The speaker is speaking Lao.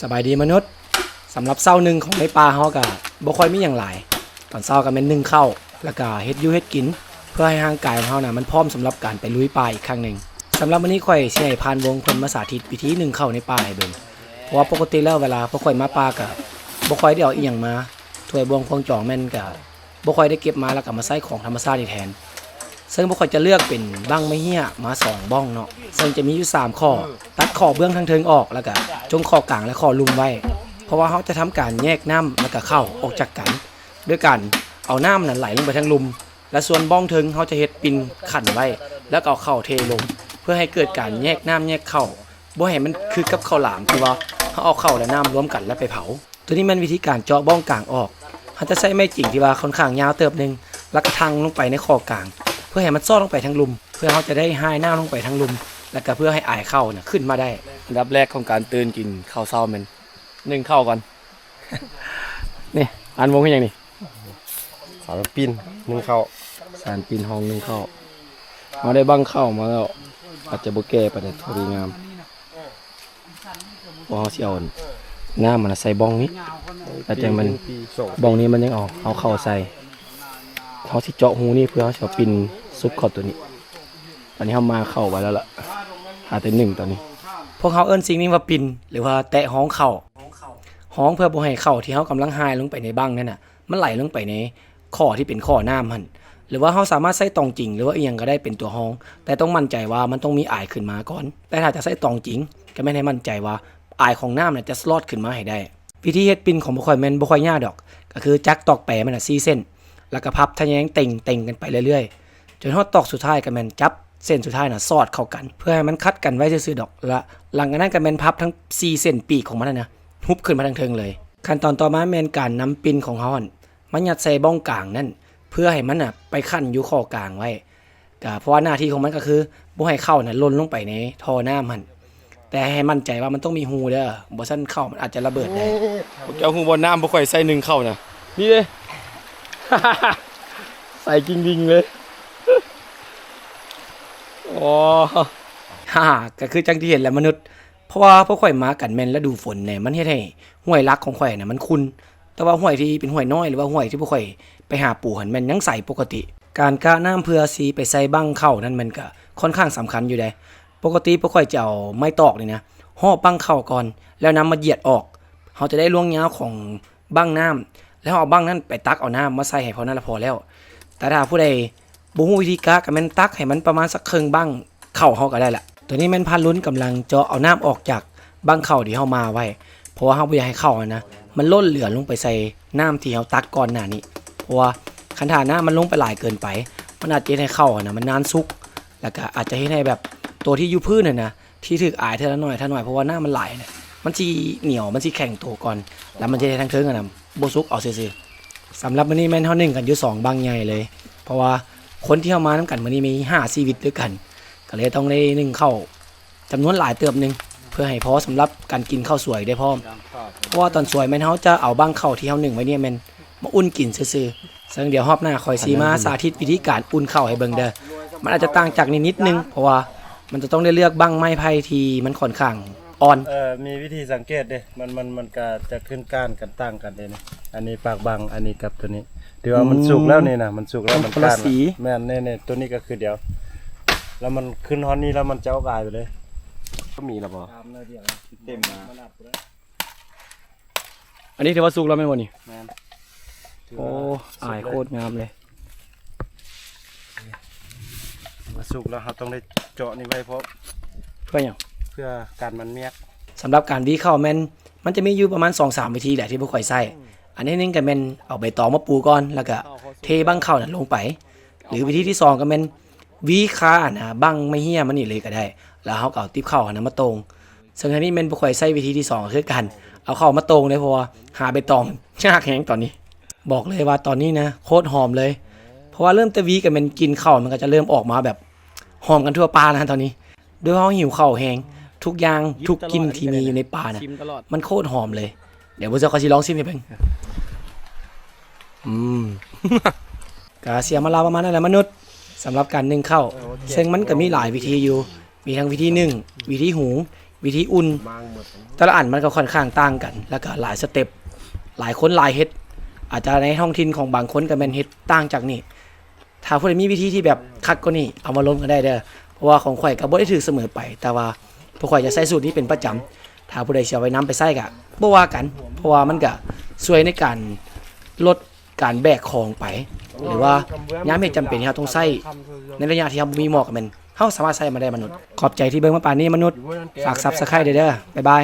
ສະບາຍດີມະນຸດ. ສຳລັບເຊົ້າໜຶ່ງຂອງໃນປ່າເຮົາກະບໍ່ຄ່ອຍມີຫຍັງຫຼາຍ. ຕອນເຊົ້າກະແມ່ນໜຶ້ງເຂົ້າ ແລ້ວກະເຮັດຢູ່ເຮັດກິນ ເພື່ອໃຫ້ຮ່າງກາຍຂອງເຮົານະ ມັນພ້ອມສຳລັບການໄປລຸຍປ່າອີກຄັ້ງໜຶ່ງ. ສຳລັບມື້ນີ້ຂ້ອຍຊິໃຫ້ຜ່ານວົງເພິ່ນມາສາທິດວິທີໜຶ້ງເຂົ້າໃນປ່າໃຫ້ເບິ່ງ. ເພາະວ່າປົກກະຕິແລ້ວເວລາພວກຂ້ອຍມາປ່າກະບໍ່ຄ່ອຍໄດ້ເອົາອີ່ຫຍັງມາ ຖ້ວຍບ່ວງພວງຈອງແມ່ນກະ ບໍ່ຄ່ອຍໄດ້ເກັບມາ ແລ້ວກໍມາໃຊ້ຂອງທຳມະຊາດນີ້ແທນ. ເຊິ່ງພວກຂ້ອຍຈະເລືອກເປັນບັ້ງໄມ້ເຮ້ຍມາສອງບ່ອງເນາະ, ເຊິ່ງຈະມີຢູ່ສາມຂໍ້. ຕັດຂໍ້ເບື້ອງທາງເທິງອອກ ແລ້ວກໍຈົ່ງຂໍ້ກາງ ແລະ ຂໍ້ລຸ່ມໄວ້, ເພາະວ່າເຮົາຈະທຳການແຍກນ້ຳ ແລ້ວກໍເຂົ້າອອກຈາກກັນ ໂດຍການເອົານ້ຳນັ້ນໄຫຼລົງໄປທາງລຸ່ມ, ແລະ ສ່ວນບ່ອງເທິງເຮົາຈະເຮັດປິ່ນຂັ້ນໄວ້ ແລ້ວກໍເອົາເຂົ້າເທລົງ ເພື່ອໃຫ້ເກີດການແຍກນ້ຳແຍກເຂົ້າ, ບໍ່ໃຫ້ມັນຄືກັບເຂົ້າຫຼາມທີ່ວ່າເຮົາເອົາເຂົ້າ ແລະ ນ້ຳລວມກັນ ແລ້ວໄປເຜົາ. ຕົວນີ້ແມ່ນວິທີການເຈາະບ່ອງກາງອອກ. ເຮົາຈະໃຊ້ໄມ້ຈິງທີ່ວ່າຄ່ອນຂ້າງຍາວເຕີບໜຶ່ງ ແລ້ວກະທັ່ງລົງໄປໃນຂໍ້ກາງ ເພື່ອໃຫ້ມັນຊອດລົງໄປທາງລຸ່ມ, ເພື່ອເຮົາຈະໄດ້ຮາຍນ້ຳລົງໄປທາງລຸ່ມ ແລ້ວກະເພື່ອໃຫ້ອາຍເຂົ້ານະຂຶ້ນມາໄດ້. ອັນດັບແລກຂອງການຕື່ນກິນເຂົ້າເຊົ້າແມ່ນໜຶ້ງເຂົ້າກ່ອນ. ນີ້ ອັນວົງເຮັດຫຍັງນີ້? ສານປີ້ນໜຶ້ງເຂົ້າ. ສານປີ້ນຫ້ອງໜຶ້ງເຂົ້າ. ເຮົາໄດ້ບັ້ງເຂົ້າມາແລ້ວ ອາດຈະບໍ່ແກ່ປານໃດ ພໍດີງາມ. ເພາະເຮົາຊິເອົານ້ຳມັນໃສ່ບ່ອງນີ້ ແລ້ວຈັ່ງມັນ ບ່ອງນີ້ມັນຍັງເອົາ ເອົາເຂົ້າໃສ່. ເຮົາຊິເຈາະຮູນີ້ເພື່ອເຮົາຊິເອົາປິ່ນຊຸບເຂົ້າຕົວນີ້. ຕອນນີ້ເຮົາມາເຂົ້າໄວ້ແລ້ວລະ ຫາແຕ່ໜຶ້ງຕອນນີ້. ພວກເຮົາເອີ້ນສິ່ງນີ້ວ່າປິ່ນ ຫຼືວ່າແຕະຮອງເຂົ້າ. ຮອງເພື່ອບໍ່ໃຫ້ເຂົ້າທີ່ເຮົາກຳລັງຮາຍລົງໄປໃນບັ້ງນັ້ນນະ ມັນໄຫຼລົງໄປໃນຂໍ້ທີ່ເປັນຂໍ້ນ້ຳຫັ້ນ. ຫຼືວ່າເຮົາສາມາດໃຊ້ຕອງຈິງ ຫຼືວ່າອີ່ຫຍັງກໍໄດ້ເປັນຕົວຮອງ, ແຕ່ຕ້ອງໝັ້ນໃຈວ່າມັນຕ້ອງມີອາຍຂຶ້ນມາກ່ອນ. ແຕ່ຖ້າຈະໃຊ້ຕອງຈິງ ກໍແມ່ນໃຫ້ໝັ້ນໃຈວ່າອາຍຂອງນ້ຳນະຈະສະຫຼອດຂຶ້ນມາໃຫ້ໄດ້. ວິທີເຮັດປິ່ນຂອງພວກຂ້ອຍແມ່ນບໍ່ຄ່ອຍຍາກດອກ, ກໍຄືຈັກຕອກແປມັນນະສີ່ເສັ້ນ ແລ້ວກໍພັບທະແຍງເຕັງໆກັນໄປເລື້ອຍໆ ຈົນຮອດຕອກສຸດທ້າຍ ກໍແມ່ນຈັບເສັ້ນສຸດທ້າຍນະສອດເຂົ້າກັນ ເພື່ອໃຫ້ມັນຂັດກັນໄວ້ຊື່ໆດອກ. ລະຫຼັງຈາກນັ້ນກໍແມ່ນພັບທັງສີ່ເສັ້ນປີກຂອງມັນຫັ້ນນະ ຮຸບຂຶ້ນມາທາງເທິງເລີຍ. ຂັ້ນຕອນຕໍ່ມາແມ່ນການນຳປິ່ນຂອງເຮົາຫັ້ນ ມາຍັດໃສ່ບ່ອງກາງນັ້ນ ເພື່ອໃຫ້ມັນນະໄປຂັນຢູ່ຂໍ້ກາງໄວ້. ກະເພາະວ່າໜ້າທີ່ຂອງມັນກໍຄືບໍ່ໃຫ້ເຂົ້ານະຫຼົ່ນລົງໄປໃນທໍ່ນ້ຳຫັ້ນ, ແຕ່ໃຫ້ໝັ້ນໃຈວ່າມັນຕ້ອງມີຮູເດີ້, ບໍ່ຊັ້ນເຂົ້າມັນອາດຈະລະເບີດໄດ້. ພວກເຈົ້າຮູ້ບໍ່ ນ້ຳພວກຂ້ອຍໃສ່ໜຶ້ງເຂົ້ານະ ນີ້ເດ້ ໃສກິງດິງເລີຍ. ໂອ້ ກະຄືຈັ່ງທີ່ເຫັນແຫຼະມະນຸດ, ເພາະວ່າພວກຂ້ອຍມາກັນແມ່ນລະດູຝົນແນ່, ມັນເຮັດໃຫ້ຫ້ວຍຫຼັກຂອງຂ້ອຍນະມັນຂຸ່ນ. ແຕ່ວ່າຫ້ວຍທີ່ເປັນຫ້ວຍນ້ອຍ ຫຼືວ່າຫ້ວຍທີ່ພວກຂ້ອຍໄປຫາປູຫັ້ນແມ່ນຍັງໃສປົກກະຕິ. ການກະນ້ຳເພື່ອຊິໄປໃສ່ບັ້ງເຂົ້ານັ້ນມັນກະຄ່ອນຂ້າງສຳຄັນຢູ່ເດ້. ປົກກະຕິພວກຂ້ອຍຈະເອົາໄມ້ຕອກນີ້ນະ ຮອບບັ້ງເຂົ້າກ່ອນ ແລ້ວນຳມາຢຽດອອກ. ເຮົາຈະໄດ້ລວງຍາວຂອງບັ້ງນ້ຳ ແລ້ວເຮົາເອົາບັ້ງນັ້ນໄປຕັກເອົານ້ຳມາໃສ່ໃຫ້ເທົ່ານັ້ນລະພໍແລ້ວ. ແຕ່ຖ້າຜູ້ໃດ ບໍ່ຮູ້ວິທີກະ ກະແມ່ນຕັກໃຫ້ມັນປະມານສັກເຄິ່ງບັ້ງເຂົ້າເຮົາກະໄດ້ລະ. ໂຕນີ້ແມ່ນພານລຸນກຳລັງເຈາະເອົານ້ຳອອກຈາກບັ້ງເຂົ້າທີ່ເຮົາມາໄວ້, ເພາະວ່າເຮົາບໍ່ຢາກໃຫ້ເຂົ້າຫັ້ນນະ ມັນລົ້ນເຫຼືອລົງໄປໃສ່ນ້ຳທີ່ເຮົາຕັກກ່ອນໜ້ານີ້. ເພາະວ່າຄັນຖ້ານ້ຳມັນລົງໄປຫຼາຍເກີນໄປ ມັນອາດຈະເຮັດໃຫ້ເຂົ້າຫັ້ນນະມັນນານສຸກ, ແລ້ວກະອາດຈະເຮັດໃຫ້ແບບໂຕທີ່ຢູ່ພື້ນຫັ້ນນະ ທີ່ຖືກອາຍເທື່ອລະໜ້ອຍເທື່ອລະໜ້ອຍ, ເພາະວ່ານ້ຳມັນຫຼາຍນະ ມັນຊິໜຽວ ມັນຊິແຂງໂຕກ່ອນ ແລ້ວມັນຈະເຮັດໃຫ້ທາງເທິງຫັ້ນນະບໍ່ສຸກເອົາຊື່ໆ. ສຳລັບມື້ນີ້ແມ່ນເຮົາໜຶ້ງກັນຢູ່ສອງບັ້ງໃຫຍ່ເລີຍ, ເພາະວ່າຄົນທີ່ເຮົາມານຳກັນມື້ນີ້ມີຫ້າຊີວິດດ້ວຍກັນ, ກໍເລີຍຕ້ອງໄດ້ໜຶ້ງເຂົ້າຈຳນວນຫຼາຍເຕີບໜຶ່ງ ເພື່ອໃຫ້ພໍສຳລັບການກິນເຂົ້າສວຍໄດ້ພ້ອມ. ເພາະວ່າຕອນສວຍແມ່ນເຮົາຈະເອົາບັ້ງເຂົ້າທີ່ເຮົາໜຶ້ງໄວ້ນີ້ແມ່ນມາອຸ່ນກິນຊື່ໆ. ເຊິ່ງດຽວຮອບໜ້າຂ້ອຍຊິມາສາທິດວິທີການອຸ່ນເຂົ້າໃຫ້ເບິ່ງເດີ້. ມັນອາດຈະຕ່າງຈາກນີ້ນິດໜຶ່ງ, ເພາະວ່າມັນຈະຕ້ອງໄດ້ເລືອກບັ້ງໄມ້ໄຜ່ທີ່ມັນຂ້ອນຂ້າງອ່ອນ. ເອີ ມີວິທີສັງເກດເດ້, ມັນ ມັນ ມັນກະຈະຂຶ້ນກ້ານກັນຕ່າງກັນເດ້ນີ້. ອັນນີ້ປາກບັ້ງ, ອັນນີ້ກັບໂຕນີ້ ທີ່ວ່າມັນ ອືມ ສຸກແລ້ວນີ້ນະ, ມັນສຸກແລ້ວ ມັນ ມັນຄົນລະສີ. ແມ່ນ ນີ້ໆ ໂຕນີ້ກໍຄືດຽວ ແລ້ວມັນຂຶ້ນຮອດນີ້ແລ້ວມັນຈະອອກອາຍໄປເລີຍ. ກໍມີແລ້ວບໍ່? ເຕັມມາ. ອັນນີ້ຖືວ່າສຸກແລ້ວແມ່ນບໍ່ນີ້? ແມ່ນ. ໂອ້ ອາຍໂຄດງາມເລີຍ. ເມື່ອສຸກແລ້ວເຮົາຕ້ອງໄດ້ເຈາະນີ້ໄວ້ ເພາະ ເພື່ອຫຍັງ? ເພື່ອກັນມັນເໝຍກ. ສຳລັບການຫວີເຂົ້າແມ່ນ ມັນຈະມີຢູ່ປະມານສອງສາມວິທີແຫຼະທີ່ພວກຂ້ອຍໃຊ້. ອັນທີໜຶ່ງກໍແມ່ນເອົາໃບຕອງມາປູກ່ອນ ແລ້ວກໍເທບັ້ງເຂົ້ານັ້ນລົງໄປ. ຫຼືວິທີທີສອງກໍແມ່ນຫວີຄາອັນນະບັ້ງໄມ້ເຮ້ຍມັນນີ້ເລີຍກໍໄດ້ ແລ້ວເຮົາກໍເອົາຕິບເຂົ້າຫັ້ນນະມາໂຕ່ງ. ເຊິ່ງອັນນີ້ແມ່ນພວກຂ້ອຍໃຊ້ວິທີທີສອງຄືກັນ ເອົາເຂົ້າມາໂຕ່ງເລີຍ ເພາະວ່າຫາໃບຕອງຍາກແຮງຕອນນີ້. ບອກເລີຍວ່າຕອນນີ້ນະໂຄດຫອມເລີຍ, ເພາະວ່າເລີ່ມແຕ່ຫວີກໍແມ່ນກິ່ນເຂົ້າມັນກໍຈະເລີ່ມອອກມາແບບຫອມກັນທົ່ວປ່ານະຕອນນີ້. ດ້ວຍເຮົາຫິວເຂົ້າແຮງ, ທຸກຢ່າງທຸກກິ່ນທີ່ມີຢູ່ໃນປ່ານະ ມັນໂຄດຫອມເລີຍ. ດຽວບໍ່ເຊື່ອຂ້ອຍຊິລອງຊິມໃຫ້ເບິ່ງ. ອືມ ກະເສຍມາລາວປະມານນັ້ນແຫຼະມະນຸດ ສຳລັບການໜຶ້ງເຂົ້າ. ເອີ ໂອເຄ ເຊິ່ງມັນກະມີຫຼາຍວິທີຢູ່, ມີທັງວິທີໜຶ້ງ, ວິທີຫຸງ, ວິທີອຸ່ນ ແຕ່ລະອັນມັນກໍຂ້ອນຂ້າງຕ່າງກັນ ແລ້ວກໍຫຼາຍສະເຕັບ ຫຼາຍຄົນຫຼາຍເຮັດ ອາດຈະໃນທ້ອງຖິ່ນຂອງບາງຄົນກໍແມ່ນເຮັດຕ່າງຈາກນີ້. ຖ້າຜູ້ໃດມີວິທີທີ່ແບບຄັກກວ່ານີ້ ເອົາມາລົມກັນໄດ້ເດີ້ ເພາະວ່າຂອງຂ້ອຍກໍບໍ່ໄດ້ຖືກສະເໝີໄປ ແຕ່ວ່າພວກຂ້ອຍຈະໃຊ້ສູດນີ້ເປັນປະຈຳ. ຖ້າຜູ້ໃດຊິເອົາໄປນຳໄປໃຊ້ກໍບໍ່ວ່າກັນ ເພາະວ່າມັນກໍຊ່ວຍໃນການລົດການແບກຂອງໄປ ຫຼືວ່າຍາມເຮັດຈຳເປັນທີ່ເຮົາຕ້ອງໃຊ້ ໃນໄລຍະທີ່ເຮົາບໍ່ມີໝໍ້ກໍແມ່ນ ເຮົາສາມາດໃຊ້ມັນໄດ້ມະນຸດ. ຂອບໃຈທີ່ເບິ່ງມາປານນີ້ມະນຸດ. ຝາກ Subscribe ເດີ້. ບາຍບາຍ.